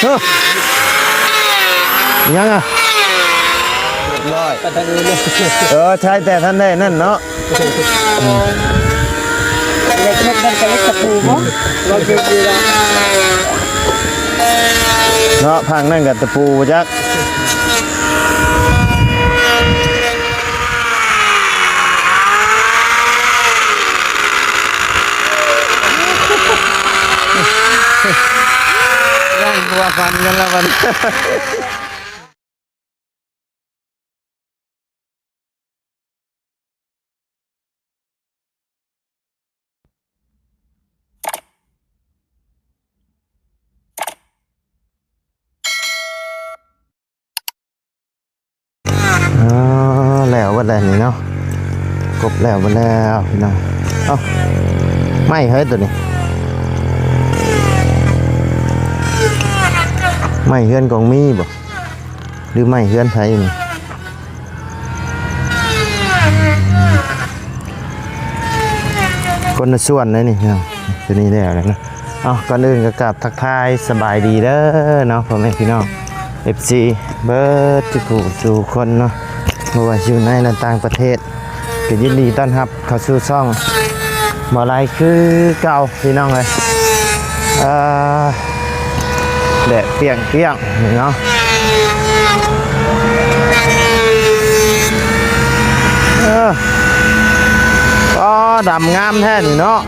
ເອີ ຫຍັງອະ? ຮຽບຮ້ອຍ ເອີ ໃຊ້ແຕ່ທັນໄດ້ນັ້ນເນາະ. ເຫຼັກເຮັດນັ້ນກະເຫຼັກຕະປູບໍ? ເນາະ ພັງນັ້ນກະຕະປູບໍ່ຈັກ. ຍັງຫົວພັນກັນລະບັດນີ້. ອໍ ແລ້ວເບິດແລ້ວນີ້ເນາະ ກົບແລ້ວເບິດແລ້ວພີ່ນ້ອງ. ເອົ້າ ໄມ້ໃຜໂຕນີ້? ໄມ້ເຮືອນກອງມີບໍ ຫຼືໄມ້ເຮືອນໃຜນີ້? ຄົນລະສ່ວນເດ້ນີ້ພີ່ນ້ອງ. ຕົວນີ້ແລ້ວແລ້ວເນາະ. ເອົ້າ ກ່ອນອື່ນກໍກາບທັກທາຍສະບາຍດີເດີເນາະ ພໍ່ແມ່ພີ່ນ້ອງ ເອັຟຊີ ເບິດທຸກຜູ້ທຸກຄົນເນາະ ບໍ່ວ່າຢູ່ໃນ ແລະ ຕ່າງປະເທດ ກໍຍິນດີຕ້ອນຮັບເຂົ້າສູ່ຊ່ອງບໍ່ໄລຄືເກົ່າພີ່ນ້ອງເອີຍ. ເອີ ແດດປ່ຽງໆ ນີ້ເນາະ. ເອີ ອໍ ດຳງາມແທ້ນີ້ເນາະ.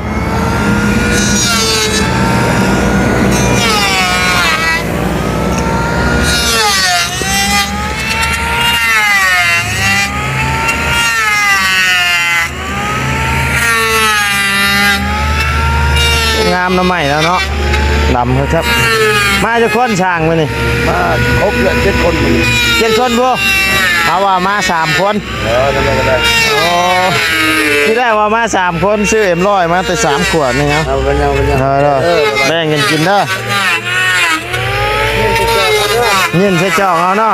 ງາມເນາະ ໄມ້ແລ້ວເນາະ ດຳຄັກ. ມາຈັກຄົນຊ່າງມື້ນີ້? ມາຄົບແລ້ວ ເຈັດຄົນ ເຈັດຄົນພຸ້ນ. ເຮົາວ່າມາສາມຄົນ. ເອີ ນັ້ນແຫຼະ ກໍໄດ້. ໂອ້ ທີແລກວ່າມາສາມຄົນ ຊື້ເອັມຮ້ອຍມາແຕ່ສາມຂວດນີ້ເນາະ. ເອົາ ເປັນຫຍັງ ເປັນຫຍັງ. ເອີ ເອີ ແບ່ງກັນກິນເດີ ຍິນໃສ່ຈອກເອົາເນາະ.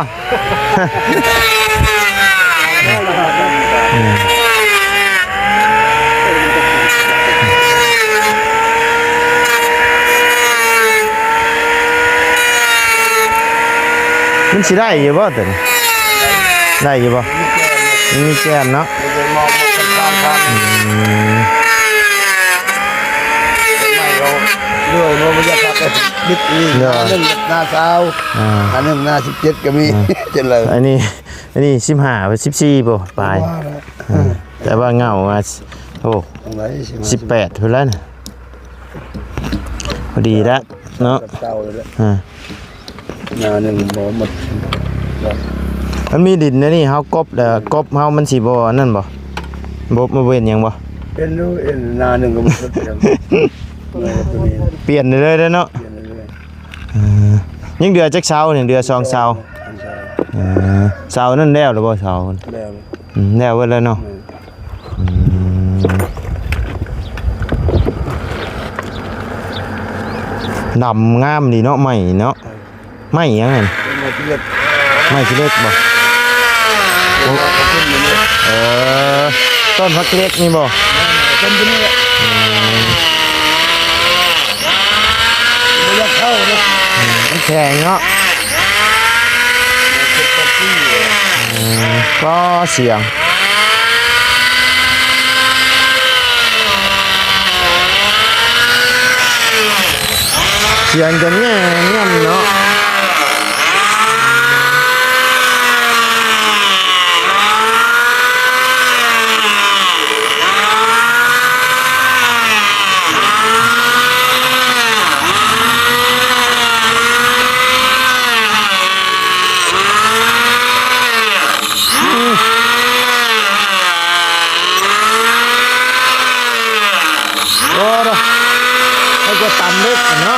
ມັນຊິໄດ້ຢູ່ບໍ່ຕົວນີ້? ໄດ້ຢູ່ບໍ່? ມີແກ່ນເນາະ. ອືມ ເລື່ອຍບໍ່ ມັນຈະພັກໄປບິດອີກ ໜ້າໜຶ່ງ ໜ້າຊາວ ອ່າ ໜ້າໜຶ່ງ ໜ້າສິບເຈັດກໍມີ. ອ່າ ຈັ່ງໃດ ອັນນີ້ ອັນນີ້ສິບຫ້າ ສິບສີ່ບໍ່ປາຍ. ວ່າແລ້ວ ເອີ ແຕ່ວ່າເຫງົ້າວ່າ ໂອ້ ຈັ່ງໃດ ສິບແປດພຸ້ນແຫຼະນະ ພໍດີແລ້ວເນາະ. ເກົ່າແລ້ວ ອ່າ ໜ້າໜຶ່ງບໍ່ໝົດ. ມັນມີດິນໃນນີ້ ເຮົາກົບແລ້ວ ກົບເຮົາມັນຊິບໍ່ອັນນັ້ນບໍ່? ບໍ່ ບໍ່ເປັນຫຍັງບໍ່? ເປັນຢູ່ ເອັນໜ້າໜຶ່ງກໍບໍ່ໝົດ. ປ່ຽນໄດ້ເລີຍເນາະ. ປ່ຽນໄດ້ເລີຍ. ເອີ ຍັງເດືອຈັກເສົານີ້? ເດືອສອງເສົາ. ເອີ ເສົານັ້ນແລ້ວຫຼືບໍ່? ເສົາ ແລ້ວ ອືມ ແລ້ວເບິດແລ້ວເນາະ. ອືມ ອືມ ດຳງາມດີເນາະ ໄມ້ເນາະ. ເອີ ໄມ້ຫຍັງຫັ້ນ? ໄມ້ຂີ້ເຫຼັກ ໄມ້ຂີ້ເຫຼັກບໍ່? ໂອ້ ເອີ ຕົ້ນຜັກຂີ້ເຫຼັກນີ້ບໍ່? ຕົ້ນຕົວນີ້ແຫຼະ. ອືມ ບໍ່ຢາກເຂົ້າເນາະ ມັນແຂງເນາະ. ອືມ ກໍສຽງ ສຽງຈະແງ່ນແງ່ນເນາະ. ໂອ້ ໃຫ້ກວດຕຳເດັກເນາະ.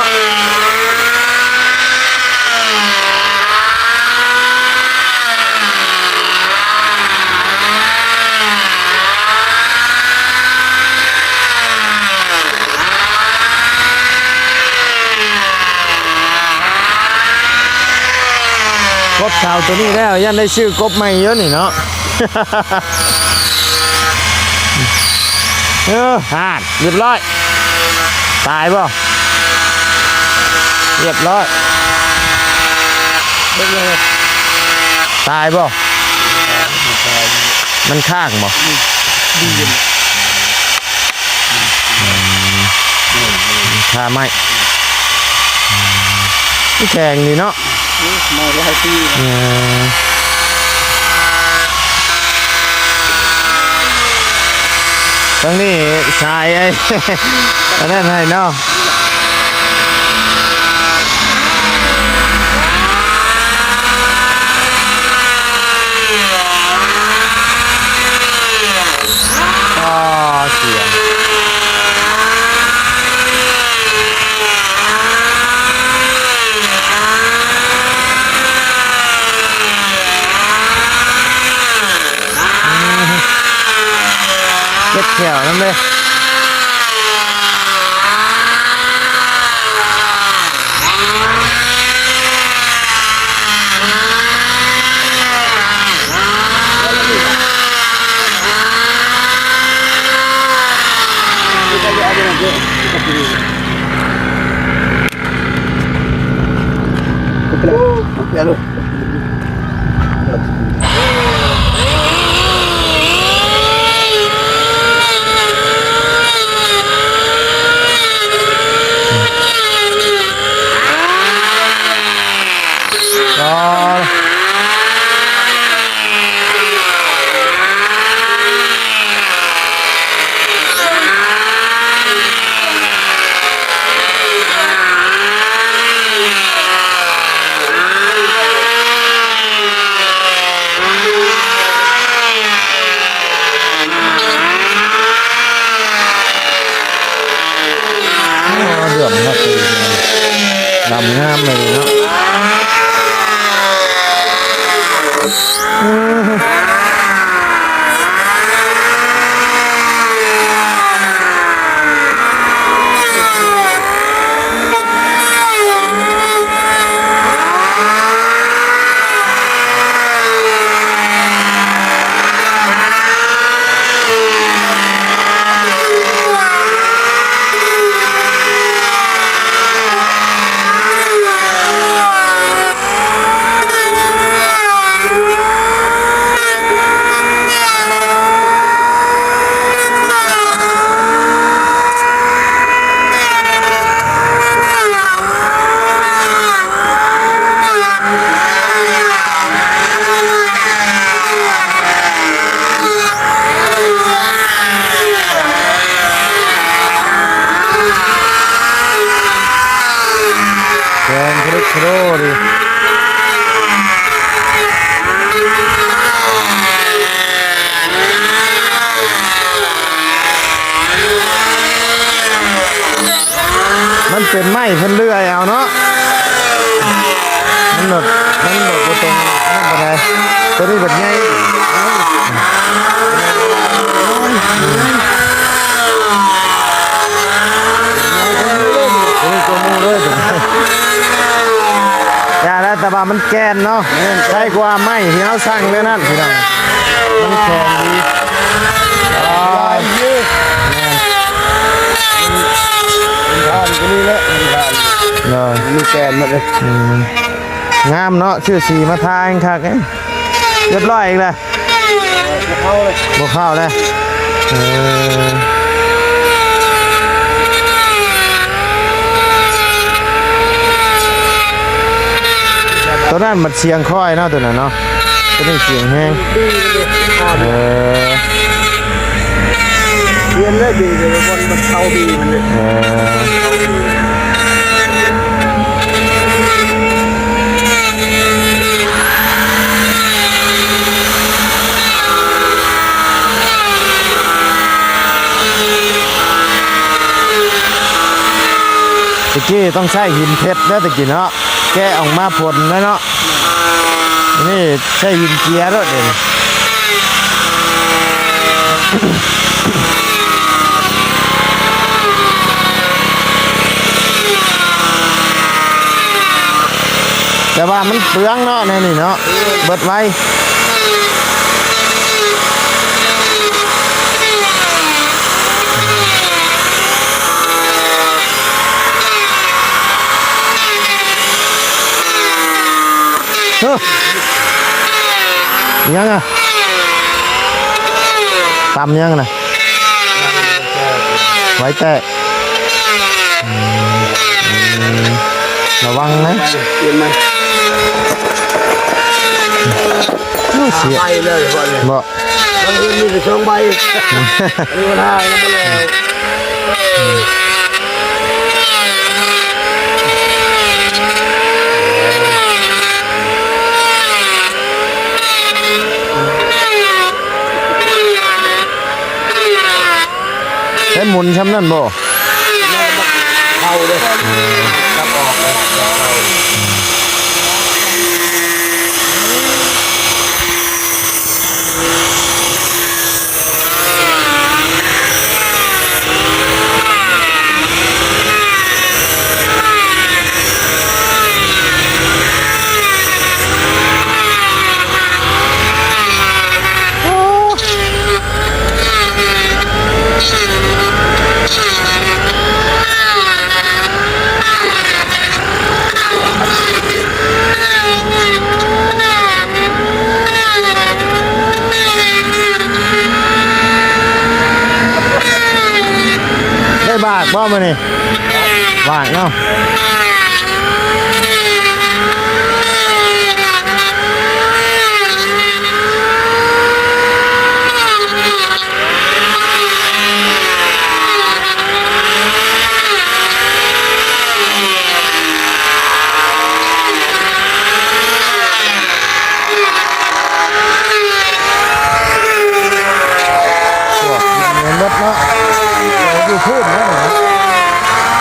ກົບເສົາຕົວນີ້ແລ້ວ ຢ້ານໄດ້ຊື້ກົບໃໝ່ຢູ່ນີ້ເນາະ. ເອີ ຫາດ ຮຽບຮ້ອຍ ຕາຍບໍ່? ຮຽບຮ້ອຍ. ເບິ່ງເລີຍ ຕາຍບໍ່? ມັນຄ້າງບໍ່? ດີຢູ່ ຄາໄມ້ ມັນແຂງດີເນາະ. ໂອ້ ມາຫຼາຍປີແລ້ວ ເອີ ທາງນີ້ສາຍ ໄອ້ ອັນນັ້ນໃຫ້ເນາະ. ອໍ ສຽງ ເຈັບແຂ້ວນຳເດ້. ອໍ ອໍ ເຫຼື້ອມຄັກອີ່ຫຼີ ດຳງາມເລີຍເນາະ. ແຂງຄະລິກຄະໂລດີ ມັນເປັນໄມ້ເພິ່ນເລື່ອຍເອົາເນາະ ມັນໂດດ ມັນໂດດບໍ່ຕົງນັ້ນປານໃດ ໂຕນີ້ບັດໃຫຍ່ ໂຕນີ້ກວ່າໝູ່ເລີຍ ຢ່າແລ້ວ ແຕ່ວ່າມັນແກ່ນເນາະ ແມ່ນ ໃຊ້ກວ່າໄມ້ທີ່ເຮົາສ້າງແນວນັ້ນ ພີ່ນ້ອງ ມັນແຂງດີ ຫຼາຍຢູ່ ແມ່ນ ເປັນທ່ານກໍມີແຫຼະ ເປັນທ່ານ ໂດຍ ມີແກ່ນໝົດເລີຍ ອືມ ງາມເນາະ ຊື້ສີມາທາແຮ່ງຄັກເດ້ ຮຽບຮ້ອຍອີກແລ້ວ ບໍ່ເຂົ້າເລີຍ ບໍ່ເຂົ້າເລີຍ ເອີ ໂຕນັ້ນມັນສຽງຄ່ອຍເນາະ ໂຕນັ້ນເນາະ ໂຕນີ້ສຽງແຮງ ເອີ ປ່ຽນເລີຍດີ ແຕ່ວ່າມັນເຂົ້າດີມັນເລີຍ ເອີ ແຕ່ກີ້ຕ້ອງໃຊ້ຫີນເພັດເດີ ແຕ່ກີ້ເນາະ ແກະອອກມາພົ່ນເລີຍເນາະ ນີ້ໃຊ້ຫີນເຈຍໂລດເດ ແຕ່ວ່າມັນເປືອງເນາະ ແນວນີ້ເນາະ ເບິດໄວ. ແ ຫຍັງອະ? ຕຳຫຍັງນະ? ໄວແຕກ. ອືມ ລະວັງນະ. ປ່ຽນໃໝ່. ໂອ້ ເສຍ ໃບເລີຍ ບໍ່ ບາງເຮືອນມີແຕ່ສອງໃບ. ມີບັນຫາຍັງບໍ່ແລ້ວ. ໃຊ້ໝູນຊ່ຳນັ້ນບໍ່? ເຂົ້າເດ້ ອືມ ກັບອອກ ກັບເຂົ້າ. ໄດ້ບາກບໍ່ມື້ນີ້? ບາກເນາະ. ພວກມັນໝົດເນາະ ຢູ່ພື້ນເນາະ.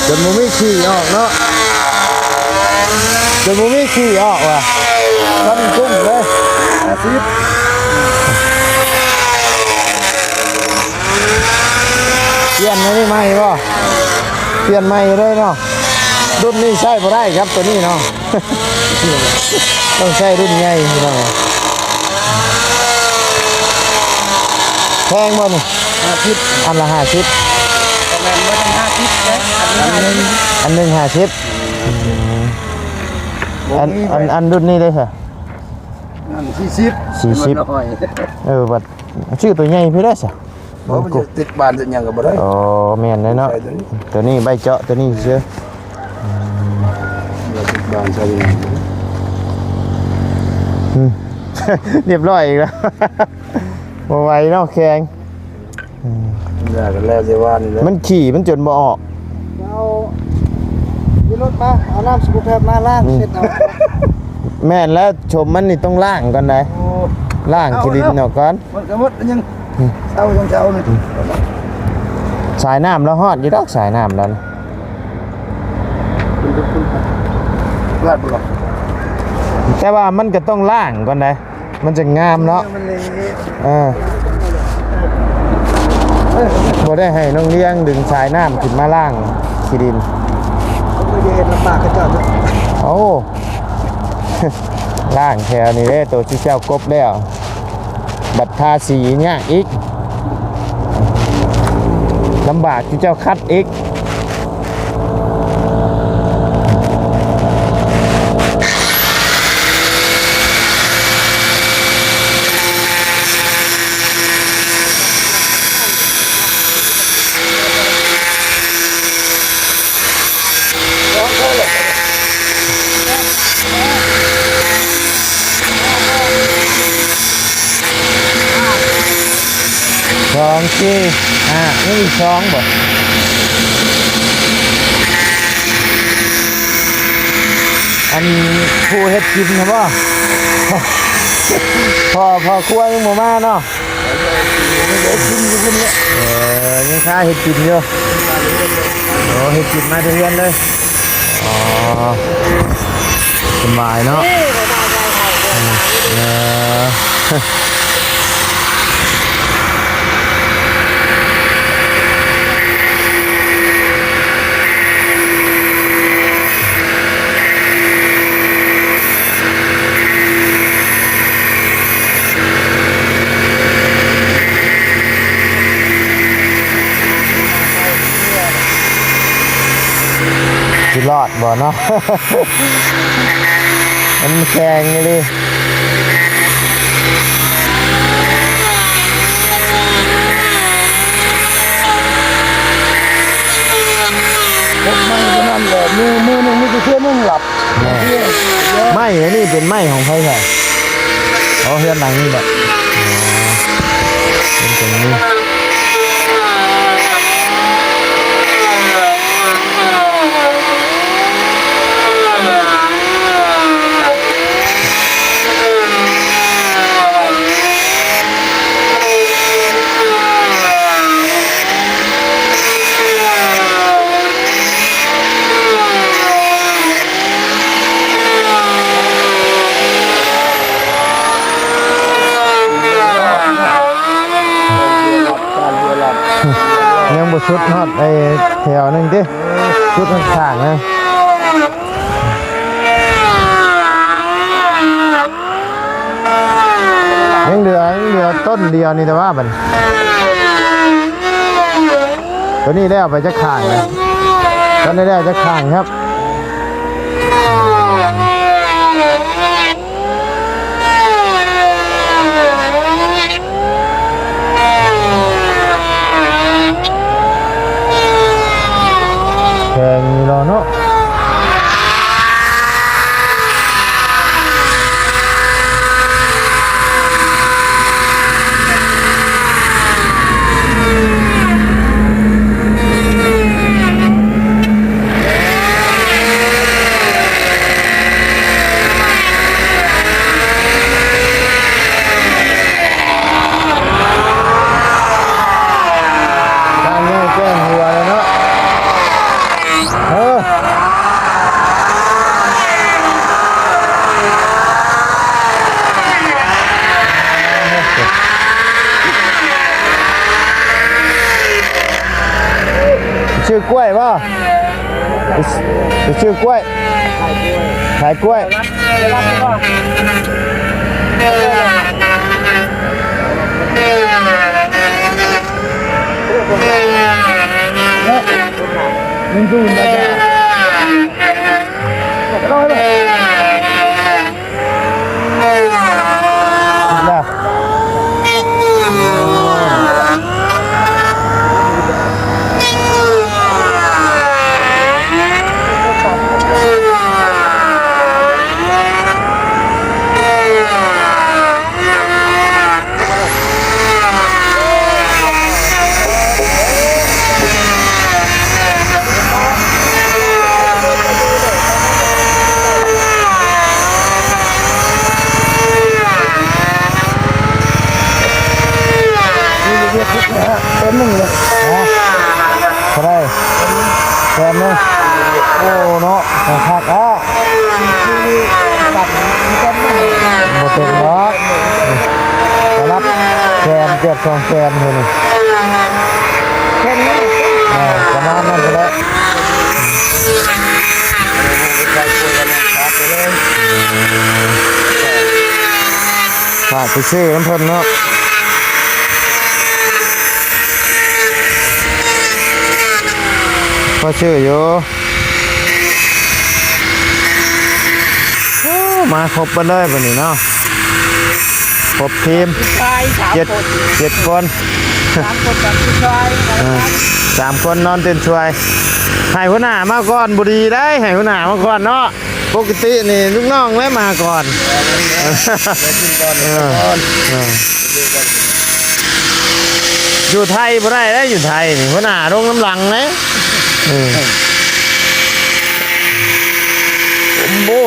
ຈົນບໍ່ມີຂີ້ອອກເນາະ ຈົນບໍ່ມີຂີ້ອອກວ່າ ຊັ້ນກຸ້ງເລີຍ. ຫ້າສິບ ປ່ຽນອັນນີ້ໃໝ່ບໍ່? ປ່ຽນໃໝ່ເລີຍເນາະ. ລຸ້ນນີ້ໃຊ້ບໍ່ໄດ້ຄັບ ໂຕນີ້ເນາະ ຕ້ອງໃຊ້ລຸ້ນໃຫຍ່ພີ່ນ້ອງ. ແພງບໍ່ນີ້? ຫ້າສິບ ອັນລະຫ້າສິບ. ແມ່ນບໍ່ ຕ້ອງຫ້າສິບເດ້ ອັນໜຶ່ງຫ້າສິບ. ອັນ ອັນ ອັນລຸ້ນນີ້ເດ້ຊະ? ອັນສີ່ສິບ ສີ່ສິບ. ເອີ ບັດຊື້ໂຕໃຫຍ່ພີ້ໄດ້ຊະ. ບໍ່ ມັນຈະຕິດບ້ານຕິດຫຍັງກໍບໍ່ໄດ້. ອໍ ແມ່ນແລ້ວເນາະ ໃສ່ໂຕນີ້ ໂຕນີ້ໃບເຈາະໂຕນີ້ຊື່. ອືມ ບໍ່ຕິດບ້ານໃສ່ຫຍັງ. ອືມ ຮຽບຮ້ອຍອີກແລ້ວ ບໍ່ໄຫວເນາະ ແຂງ. ອືມ ຢາກແລ້ວຊິວ່ານີ້ແຫຼະ ມັນຂີ້ມັນຈົນບໍ່ອອກ. ເອົາ ມີລົດມາ ເອົານ້ຳສະບູແພດມາລ້າງ ອືມ ເຊັດເອົາ. ແມ່ນແລ້ວ ຊົມມັນນີ້ຕ້ອງລ້າງກ່ອນໃດ. ໂອ້ ລ້າງຂີ້ດິນອອກກ່ອນ. ມັນກໍໝົດຍັງ ອືມ ເຊົາ ເຊົານີ້ ອືມ ສາຍນ້ຳລາວຮອດຢູ່ດອກ ສາຍນ້ຳລາວນະ ລາດບໍ່ລະ? ແຕ່ວ່າມັນກໍຕ້ອງລ້າງກ່ອນໃດ ມັນຈະງາມເນາະ. ມັນເລະ ເອີ ບໍ່ໄດ້ໃຫ້ນ້ອງລ້ຽງດຶງສາຍນ້ຳຂຶ້ນມາລ້າງຂີ້ດິນ. ເຂົາກໍຈະເຮັດລຳບາກເຂົາເຈົ້າເນາະ. ໂອ້ ລ້າງແຖວນີ້ເດ້ ໂຕທີ່ເຈົ້າກົບແລ້ວ ບັດທາສີຍາກອີກ ລຳບາກທີ່ເຈົ້າຂັດອີກ. ສອງ ສີ່ ຫ້າ ຍັງອີກສອງບໍ່? ອັນຜູ້ເຮັດກິນນະບໍ່? ພໍ່ ພໍ່ຄົວຍັງບໍ່ມາເນາະ. ເອີ ຍັງຄາເຮັດກິນຢູ່. ໂອ້ ເຮັດກິນມາແຕ່ເຮືອນເລີຍ. ອໍ ສະບາຍເນາະ. ເອີ. ຊິລອດບໍ່ເນາະ? ມັນແຂງອີ່ຫຼີ. ກົດໄມ້ເທົ່ານັ້ນແຫຼະ ມື ມືໜຶ່ງມີແຕ່ເທື່ອໜຶ່ງຫຼັບ. ແມ່ນ ໄມ້ອັນນີ້ເປັນໄມ້ຂອງໃຜໃຜ? ອໍ ເຮືອນຫຼັງນີ້ແຫຼະ. ອໍ ເປັນຕົງນີ້. ຍັງບໍ່ສຸດຮອດໄອ້ແຖວໜຶ່ງຕິ ສຸດຂ້າງໆນະ. ຍັງເຫຼືອ ຍັງເຫຼືອຕົ້ນດຽວນີ້ແຕ່ວ່າບັດນີ້ ຕົວນີ້ແລ້ວໄປຈັກຂ້າງແລ້ວ? ຕົວນີ້ແລ້ວຈັກຂ້າງຄັບ? ແຂງຢູ່ແລ້ວເນາະ. ທາງໃຫຍ່ແກ້ງຫົວເລີຍເນາະ. ເອີ ຊື້ກ້ວຍບໍ່? ໄປຊື້ກ້ວຍ ຂາຍກ້ວຍ. ມັນດູນມາຈາກ ເປັນໜຶ່ງເລີຍ ຮະ ເທົ່າໃດ? ແສນໜຶ່ງ. ໂອ້ ເນາະ ຄັກໆ ອະ. ບໍ່ເຕັມດອກ ປະມານແສນ ເກືອບສອງແສນເທົ່ານີ້ ເອີ ປະມານນັ້ນແຫຼະ. ຝາກໄປຊື້ນຳເພິ່ນເນາະ ພໍຊື້ຢູ່. ໂອ້ ມາຄົບເບິດເລີຍບັດນີ້ເນາະ ຄົບທີມ ຊາຍສາມ ເຈັດ ຄົນ ເຈັດຄົນ ສາມຄົນກັບຜູ້ຊາຍ ເອີ ສາມຄົນນອນຕື່ນຊ່ວຍ. ໃຫ້ຫົວໜ້າມາກ່ອນບໍ່ດີໄດ໋ ໃຫ້ຫົວໜ້າມາກ່ອນເນາະ. ປົກກະຕິນີ້ລູກນ້ອງແຫຼະມາກ່ອນ ເອີ ເອີ ຢູ່ໄທບໍ່ໄດ້ເດ້ ຢູ່ໄທນີ້ ຫົວໜ້າລົງນຳຫຼັງເດ້. ເອີ ໂອ້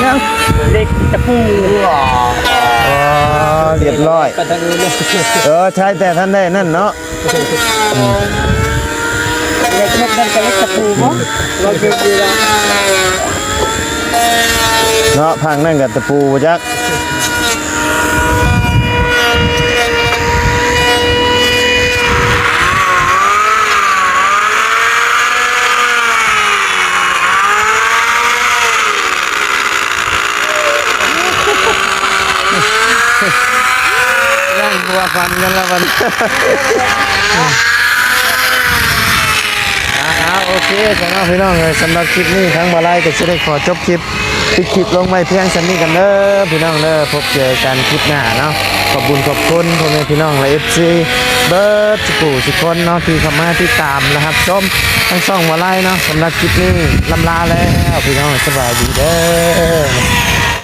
ເນາະ ເຫຼັກຕະປູ ອໍ ຮຽບຮ້ອຍ ໄປທາງອື່ນເນາະ ເອີ ໃຊ້ແຕ່ທັນໄດ້ນັ້ນເນາະ ເຫຼັກເຮັດນັ້ນກະເຫຼັກຕະປູບໍ ເນາະ ພາກນັ້ນກະຕະປູບໍ່ຈັກ. ຍັງຫົວພັນກັນລະບັດນີ້ ອ່າ ໂອເຄ ສຳລັບພີ່ນ້ອງເອີຍ ສຳລັບຄລິບນີ້ທາງບ່າວລາຍກໍຊິໄດ້ຂໍຈົບຄລິບ ປິດຄລິບລົງໄວ້ພຽງສ່ຳນີ້ກັນເດີພີ່ນ້ອງເດີ ພົບເຈີກັນຄລິບໜ້າເນາະ ຂອບບຸນຂອບຄຸນພໍ່ແມ່ພີ່ນ້ອງ ແລະ ເອັຟຊີ ເບິດສູ່ຜູ້ສູ່ຄົນເນາະ ທີ່ເຂົ້າມາຕິດຕາມ ແລະ ຮັບຊົມທາງຊ່ອງບ່າວລາຍເນາະ ສຳລັບຄລິບນີ້ລຳລາແລ້ວພີ່ນ້ອງ ສະບາຍດີເດີ.